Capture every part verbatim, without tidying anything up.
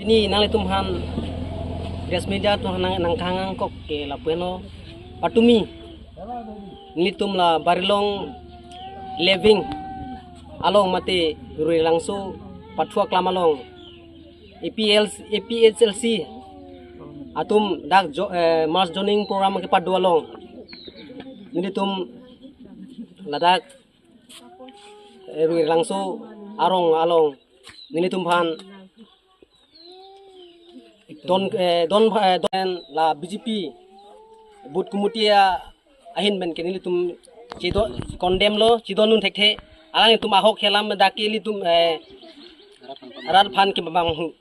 Ni nanglitum aphan press media atum aphan nang nangkehang nangkok ke lapu heno. Patumi nelitum la Barilong Leving along mate Rurelangso Pathu Aklam along A P L, A P H L C atum dak jo, eh, mass joining program kepado along nelitum ladak, eh, Rurelangso arong along nelitum aphan don, eh, don, eh, don la B J P booth committee ahin pen ke nelitum chedon, condemn lo, chedondun thekthe. Alanglitum ahok alam dak ke nelitum, eh, rat aphan kepamanghu.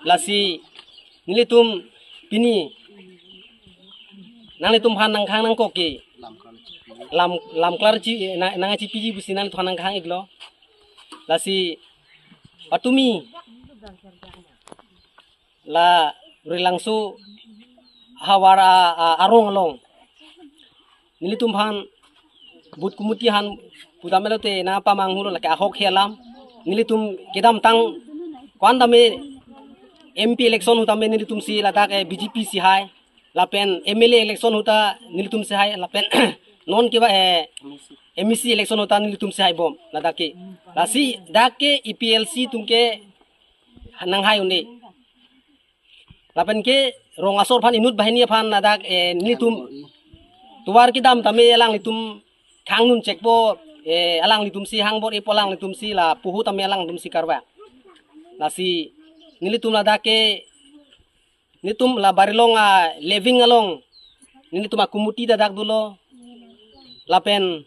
Lasi nelitum pini nanglitum aphan nangkehang nangkok ke lam, lam klarji, eh, nang, nangchipiji pusi nanglitum aphan nangkehang iklo. Lasi patumi la Rurelangso havar a, a, arong along nelitum aphan booth committee aphan pudam melo te nangpamanghu lo, lake ahok alam. Nelitum kedamtang ko-an tame M P election ahut tame nelitum si ladak, eh, B J P si hai, lapen M L A election ahut ta nelitum si hai, lapen non ke ba, eh, M A C election ahut ta nelitum si hai bom ladak ke. Lasi dak ke A P L C atum ke nanghai un-e. Lapen ke rong asor aphan inut banghini aphan ladak, eh, nelitum tovar kedam tame alanglitum khangnun chekpo, eh, alanglitum si hangbor-ipo, alanglitum si la puhu tame alanglitum si karwa. Lasi nelitum ladak ke nelitum la Barilong a Leving along nelitum a committee ta dak dolo. Lapen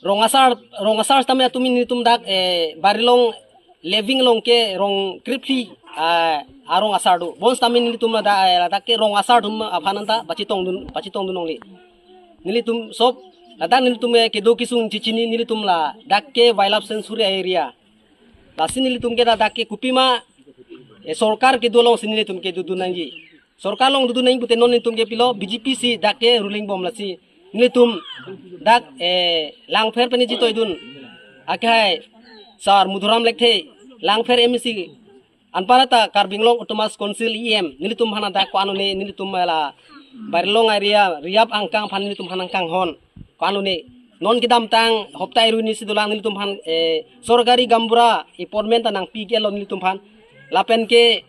rong asar, rong asar tame atum nelitum dak, eh, Barilong Leving along ke rong krepli, ah, arong asar do. Bonsitame nelitum ladak, eh, ladak ke rong asar atum aphan anta pachetongdun, pachetongdun longle. Nelitum sob ladak nelitum, eh, kedo kesung chechini nelitum ladak ke wildlife sanctuary area. Lasi nelitum ke ladak ke kopima, eh, sorkar kedo alongsi nelitum ke dodun nangji. Sorkar along dodun nangji pute non nelitum ke pilo B J P si dak ke ruling bom lasi. Nelitum dak, eh, Langpher pen chetoidun akehai Sar Madhuram Lekthe, Langpher M A C, anparta Karbi Anglong Autonomous Council E M, nelitum aphan dak ko-an un-e, nelitum la Barilong area Riap Angkang aphan nelitum aphan nangkanghon ko-an un-e. Non kedamtang hopta arni arni si dolang nelitum aphan, eh, sorkari gaonbura appointment ta nangpi iklo nelitum aphan. Lapen ke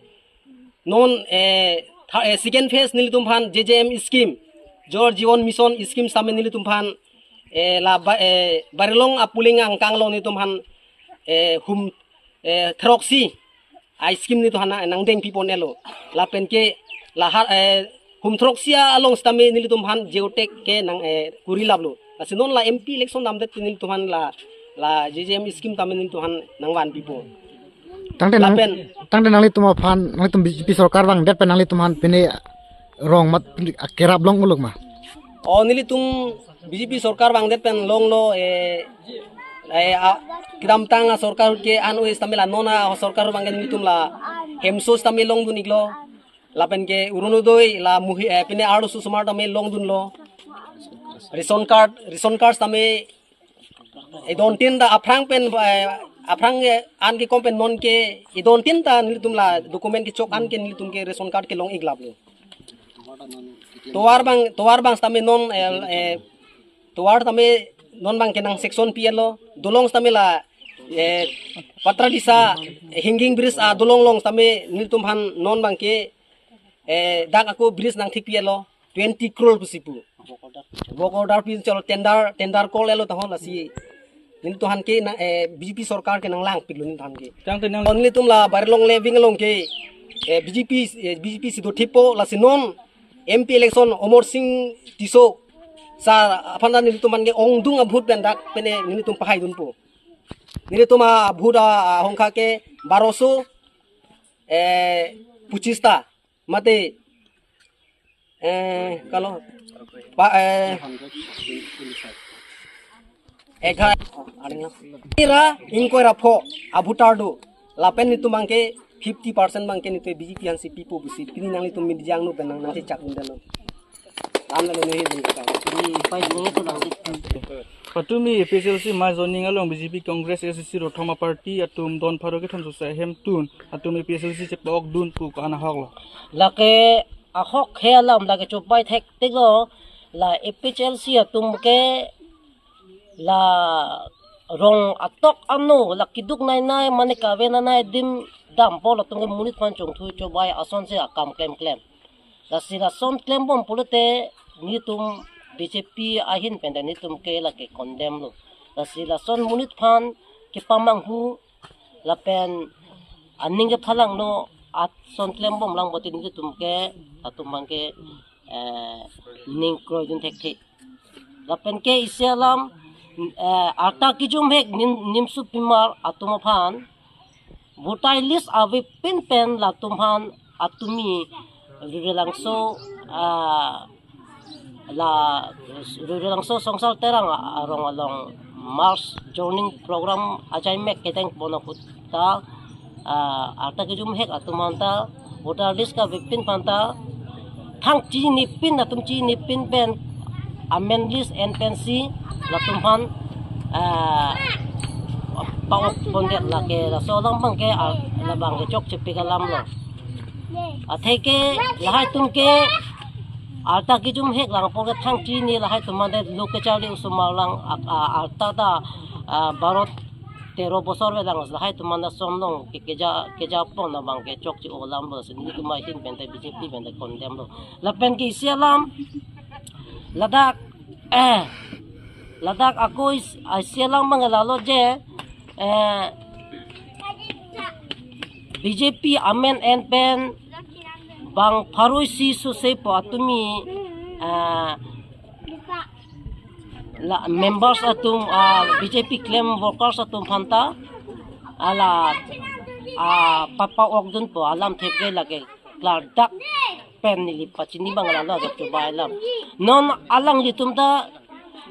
non, eh, tha-, eh, second phase nelitum aphan J J M scheme, Jal Jeevan Mission scheme tame nelitum aphan, eh, la ba, eh, Barilong a polling angkang along nelitum aphan, eh, hum, eh, throksi a scheme nelitum aphan nangdeng pipon iklo. Lapen ke lahar, eh, hum throksi along sitame nelitum aphan geotag ke nang, eh, kuri laplo. Lasi non la M P election damdet nelitum aphan la, la J J M scheme tame nelitum aphan nangvan pipo. Tangte nang, lapen tangte nanglitum aphan, nanglitum B J P sorkar vangdet pen nanglitum aphan pine rong mat kerap long uluk ma? Oh, nelitum B J P sorkar vangdet pen longlo, eh, eh, a, kedamtang a sorkar ke an-oi sitame la non a sorkar vang ke nelitum la hemso sitame longdun iklo. Lapen ke Orunodoi la muhi, eh, pine arloso osomar tame longdunlo. Ration card, ration card tame idon tin ta aphrang pen, eh, aphrang, eh, an kekom pen non ke idon tin ta nelitum la document kechok an ke nelitum ke ration card kelong ik laplo. Tovar abang, tovar abang sitame non, eh, eh, tovar tame non abang ke nang sanction pi iklo. Dolong sitame la, eh, Patradisa, eh, hanging bridge a dolong along sitame nelitum aphan non abang ke, eh, dak ako bridge nangthik pi iklo, twenty crore pusi pu. Work order pi chalo, tender, tender call iklo tahon lasi. Nelitum aphan ke nang, eh, B J P sorkar ke nanglangpiklo nelitum aphan ke. Tangte nang- Nelitum la Barilong Leving along ke, eh, B J P, eh, B J P si dothippo lasi non M P election Amar Sing Tisso sar aphan ta nelitum aphan ke ongdung a vote pen dak pine nelitum pahaidunpo. Nelitum a vote a, a hongkha ke baroso, eh, pochista. Mate, eh, kalau, pa, eh, ekha, aring na. Ira ingkoi ra pho a voter do. Lapen nelitum abang ke fifty percent abang ke nelitum B J P aphan si pipo pusi pini nanglitum media angno pen nang, nangchechakdundetlo. Patumi A P H L C mass joining along B J P, Congress, A C C rothom aparty atum don pharo kethom sose ahemtun atum A P H L C chepa-okdun pu ko-an ahok lo? Lake ahok he alam lake chobai thektik lo. La A P H L C atum ke la rong atok ano la keduk nai nai mane kave nai nai adim dampo, latum ke monit aphan chongthu chobai asonsi akam klem klem. Lasi lason klembom pulote netum B J P ahin pen netum ke lake condemn lo. Lasi lason monit aphan kepamanghu lapen aning kephalangno ason klembom lang pulote netum ke atum aphan ke, eh, ning kroidun thekthe. Lapen ke isi alam, eh, arta kijumhek nim, nimsupimar atum aphan voter list avepin pen latum aphan atumi Rurelangso, ah, la Rurelangso Songsal Terang arong along mass joining program ajaimek kedeng pono kuta, ah, arta kijumhek atum aphanta voter list kavepin aphanta thang chinipin, atum chinipin pen amen list en pensi latum aphan, ah, pa-ok pondet lake laso alam abang ke, ah, labang ke chokchepik alam lo. Atheke lahai atum ke arta kijumhek lang apor ke thang chini lahai atum mande lo kecharli osomar lang, ah, ah, arta ta, ah, baro tero bosor ve lang lahai atum mande som long ke keja, kejapon abang ke chokche-o alam lo, si netum ahin pen te B J P pen te condemn lo. Lapen ke isi alam ladak, eh, ladak ako is-, isi alam abang lalo je, eh, B J P amen en pen bang pharo isi sose po atumi, ah, la members atum, ah, B J P klem workers atum aphanta, ah, la, ah, papa-okdunpo alam thepke lake klardak pen neli pachini abang lalo ajok chobai alam. Non alanglitum ta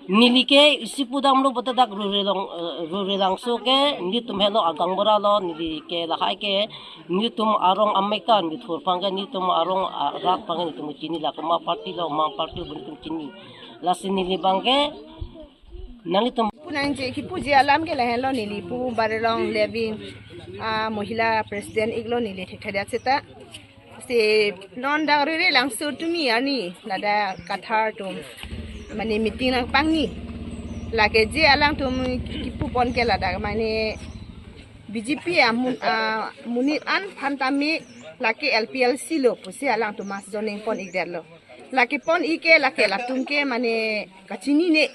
neli ke isi pudamlo pulote dak Rurelong, eh, Rurelangso ke netum helo agang bora lo, neli ke lahai ke netum arong amekar, neli thur aphan ke netum arong, ah, rat aphan ke netum chini, la komat party lo, komat party lo netum chini. Lasi neli abang ke nanglitum pu nangji kipuji alam ke lahenlo, neli pu Barelong Levin, ah, Mohila President iklo, neli thekthedet seta. Si non dak Rurelangso tumi arni ladak Kathar atum mane meeting nangpangni. Lake je alangtum kipupon ke ladak mane B J P amun-, amonit an aphan tame lake L P L C lo pusi alangtum mass joining pon-ikdetlo. Lake pon-ik ke lake latum ke mane kachinine,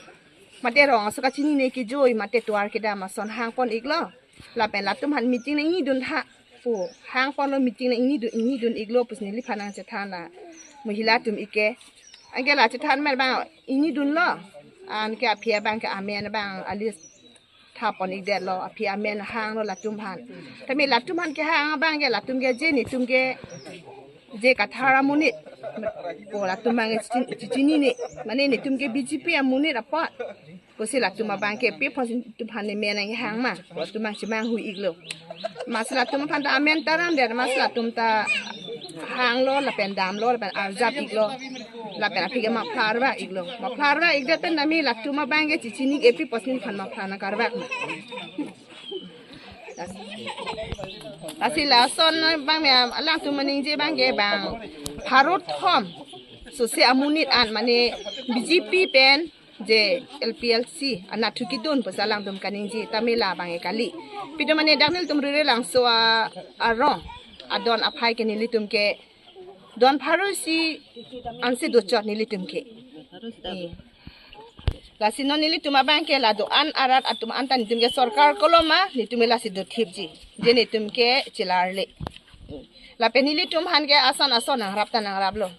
mate rong aso kachinine kejoi, mate tovar kedam ason hangpon-iklo. Lapen latum aphan meeting nang-ingnidun tha pu hangponlo, meeting nang-ingnidun, ingnidun-iklo pusi neliphan nangchethan la Mohila atum ik ke. Anke la chethan amen abang ingnidunlo. Anke aphi abang ke amen abang a-list thapon-ikdetlo, aphi amen hanglo latum aphan. Tame latum aphan kehang abang ke latum ke je netum ke je Kathar amonit pu latum abang ke chichin-, chichinine, mane netum ke B J P amonit apot pusi latum abang ke pi apot netum aphan ne men nangkehang ma, latum abang chemanghu-iklo. Mas latum aphan ta amen taram der, mas latum ta hanglo lapen damlo lapen arjap-iklo. Lapen aphi ke muffler vak-iklo. Muffler vak-ikdet pen tame latum abang ke chichini-ik, pi apot neliphan muffler nangkarvak ma. Lasi lason abang me alangtum maningje abang ke bang pharo thom sose amonit an mane B J P pen je L P L C anatthu kedun pusi alangtum kaningje, tame la abang ke kali. Pito mane dak nelitum Rurelangso a-, arong adon aphai ke nelitum ke don pharo isi ansi dochot nelitum ke. Eh. Lasi non nelitum abang ke la do-an arat atum anta netum ke sorkar koloma, netum ke lasi dothipji. Je netum ke chelarle. Lapen nelitum aphan ke ason ason nangrap ta nangraplo.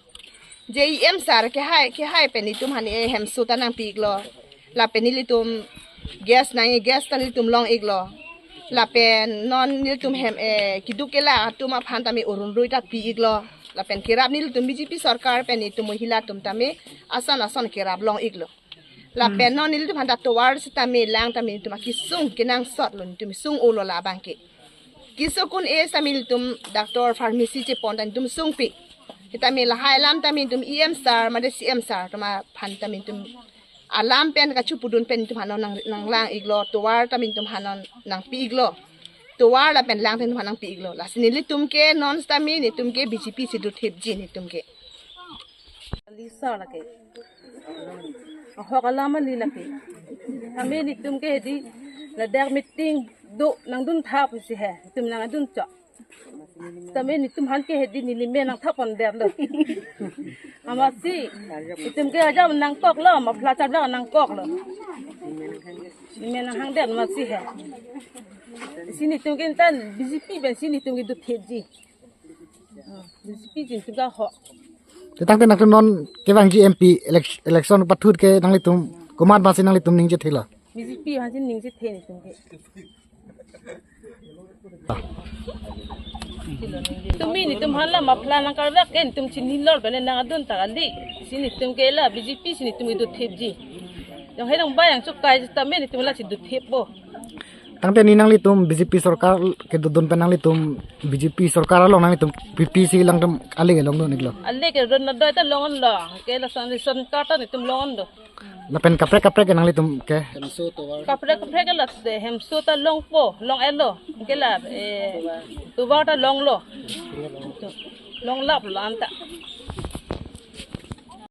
Je E M sir kehai, kehai pen netum aphan e hemso ta nangpi-iklo. Lapen nelitum gas nang, gas ta nelitum long-iklo. Lapen non nelitum hem, eh, keduk kela atum aphan tame Orunodoi ta pi-iklo. Lapen kerap nelitum B J P sorkar pen netum Mohila atum tame ason ason kerap long-iklo. Lapen non nelitum aphan ta tovar sitame lang tame netum akesung kenangsotlo, netum sung-olo la abang ke. Keso kun-e sitame nelitum doctor pharmacy chepon ta netum sungpi. Tame lahai alam tame netum E M sir, mate C M sir atum aphan tame netum alam pen kachepudun pen netum aphan nang, nanglang iklo, tovar tame netum aphan nangpi iklo. Tovar lapen lang netum aphan nangpi iklo. Lasi nelitum ke non tame netum ke B J P si dothipji netum ke. Lisa lake. Ahok alam ali lake. Tame netum ke hedi ladak meeting do nangdun thap si he. Netum nangdun chok. Tame netum aphan ke hedi neli me nangthapon detlo. Amatsi netum ke ajam nangkoklo, muffler chaplang nangkoklo. Neli me nanghang det amatsi he. Si netum ke tan B J P pensi netum ke dothipji. Hmm, B J P jin tuga ho. Te tangte nangtum non kevangji M P elec-, election pathut ke nanglitum komat masi nanglitum ningje thela? B J P aphansi ningje the netum ke. Tame netum aphan la muffler nangkarvek ke netum chinilor bene nangdun ta kali. Si netum ke la B J P si netum ke dothipji. Jong he nang bayang chukai tame netum lasi dothippo. Tangte ne nanglitum B J P sorkar kedodun pen nanglitum B J P sorkar along nanglitum P P si langtum ale ke longdun iklo? Ale ke ron na doi ta longonlo. Ke lason ration card ta netum longonlo. Lapen kaprek kaprek ke nanglitum ke? Kaprek kaprek ke la se hemso ta longpo, long-etlo. Ke la, eh, tovar ta longlo. Longlaplo anta.